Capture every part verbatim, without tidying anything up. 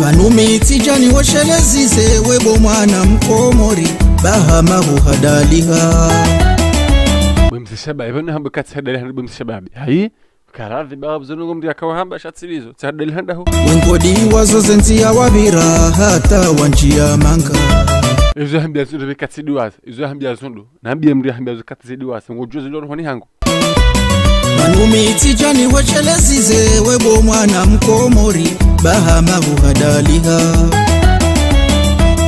Pvanu mi tsidjani weshelezi ze we bo mwana mkomori, baha mabu hadaliha. Bwe mze shababi, pvanu hambe katsi hadaliha, bwe mze shababi. Hayi? Karadhi ba buzonu ngo mri akawa hamba sha tsi lizo, tsi hadaliha ndaho. Wengodi wazo ze ndziya wapvira hata wandjiya manga. Izo hambia zundu bwe katsi diwaza, izo hambia zundu. Nambie mri hambia zo katsi zidiwasa, ngodjuwa zilo rohoni hangu. Pvanu mi tsidjani weshelezi ze we bo mwana mkomori, baha mabu hadaliha.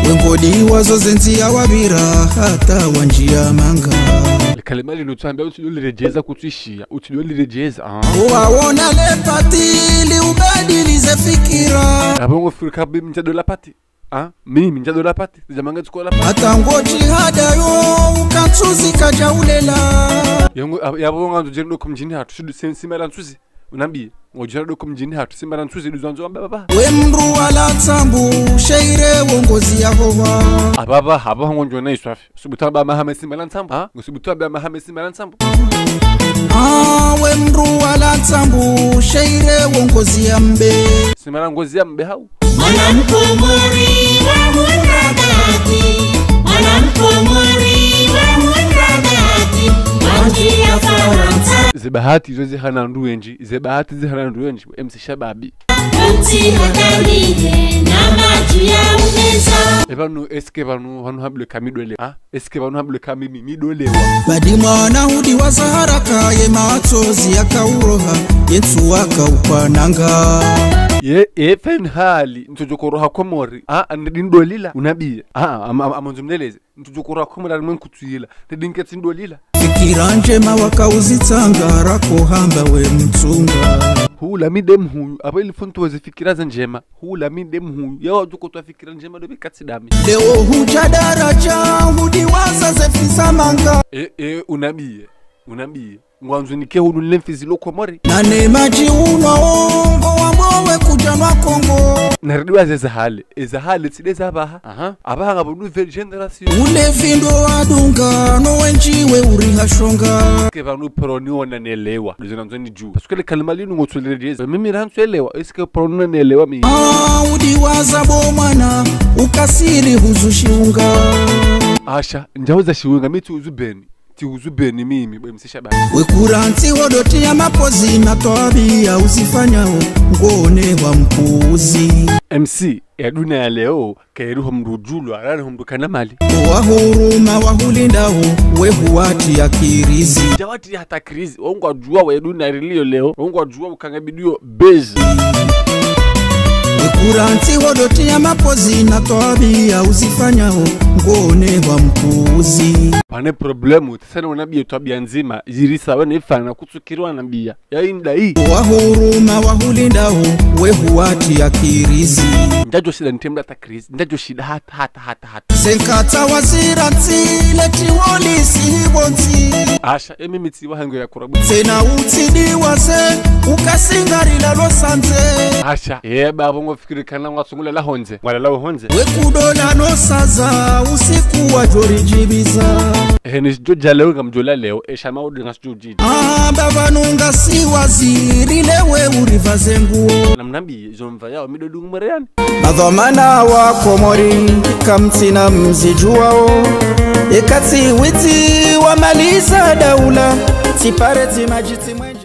Wengodi wazo ze ndziya wapvira hata wandjiya manga. Kalima linu tsuhambia utsidjo liredjeza kutsuishiya, utsidjo liredjeza, ah. Waona le pati ili ubadili ze fikira. Abo ngo fikira bi mdjado la pati. Ah, mimi ndjado la pati, tsidja manga tsuko la pati. Hata ngodji hadayo, uka ntsuzi kadja ulela. Yango, ab-, yabo ngandzo djeri doko mdjini hatru, shidu sim-, simba la ntsuzi. Unambie, ngodjera doko mdjini hatru, simba la ntsuzi, duzo ndzo wamba baba. We mdru wala ntsambu, sheire wo ngozi ya howa. Ababa, haba hango ndjo na iswafi. Subutu amba mahame simba la ntsambu, ha? Ngo subutu amba mahame simba la ntsambu. Ah, we mdru wala ntsambu, sheire wo ngozi ya mbe. Simba la ngozi ya mbe hau. Mwana mkomori wa murabati, mwana mkomori wa murabati, wandjiya Farantsa. Ze bahati zo zihana ndru wendji, ze bahati zihana ndru wendji, M C Shababi. Mti hadalihe na madji ya umeza. E pvanu, est-ce que pvanu, pvanu hambilwa ka mi ndo lewa? Ah, est-ce que pvanu hambilwa ka mi, mi, mi ndo lewa? Badi mwana hudiwaza haraka ye matsozi yakauroha, ye ntsu wakaukwananga. Ye, ye fen hali, ntsudjo koroha Komori. Ah, ndi ndo lila, unambie. Ah, am-, am-, amandzo mneleze. Ntsudjo koroha Komori ari mwe nkutsuyila. Ndi ndi nketsi ndo lila. Fikira ndjema wakauzitsanga rako hamba we mtsunga. Hula mi nde mhuyu, abo ili funtu weze fikira za ndjema. Hula mi nde mhuyu, yawo djuko twa fikira ndjema ndo bwe katsi dami. Leo hudja daradja, hudiwaza ze fisa manga. E, e, unambie, unambie. Ngwandzo nike hunu le mfizi lo Komori. Na ne madji unwa wo, ngo wambo we kudja nwa Kongo. Na ridiwaze za hale, e za hale tsi nde za baha. Aha, abaha ngapvo nouvelle génération. Ule vindo wadunga, no wendji we uriha shonga. Est-ce que pvanu paro niona nelewa, ndizo nandzo nidjuwe. Parce que le kalima linu ngotsuliredjeza. Mimi rantsu elewa, est-ce que paro niona nelewa mi? Ah, udiwaza bo mwana, ukasiri huzu shiunga. Asha, ndjauza shiunga, mi tsi huzu beni. Tsi huzu beni mimi, bwe M C Shababi. We kura ntsi hodotiya mapozi na twabiya uzifanyao, ngone wa mpuzi. M C, ya duniya ya leo, kairi ho mdru djulwa, rani ho mdru kana mali. Wa huruma wa hulindao, we huwatiya kirizi. Ndjawatiya hata kirizi, wo ngwadjuwa we duniya rilio leo, wo ngwadjuwa ukanga bidiyo bezi. We kura ntsi hodotiya mapozi na twabiya uzifanyao, ngone wa mpuzi. Pane problème, tsena unambie twabiya ndzima, zirisa wene ifana kutsukirwa nambiya. Ya inda hii. Wa huruma wa hulindao, we huwatiya kirizi. Ndjadjo shinda nitembea hata kirizi, ndjadjo shinda hata, hata, hata, hata. Ze nkata wazira ntsi, leti wolisi hibo ntsi. Asha, e mimi tsi wa hango ya kurabu. Tsena utsidiwaze, ukasingarila lo sandze. Asha, e babo ngo fikiri kana ngwasungule la hondze, ngwala la hondze. We kudola no saza, usiku wadjo ridjibiza. Ehe, nidjo dja leo ngamdjo la leo, e sha maudi ngasudjo djidja. Ah, baba nunga si waziri lewe urivaze nguo. Na mnambie, izo mva yao, mi ndo dungu mwereyani. Madhwamana wa Komori, kamtsina mzidjuwao. Ekatsi witsi wamaliza daula, tsipare tsi madji tsi mwenje.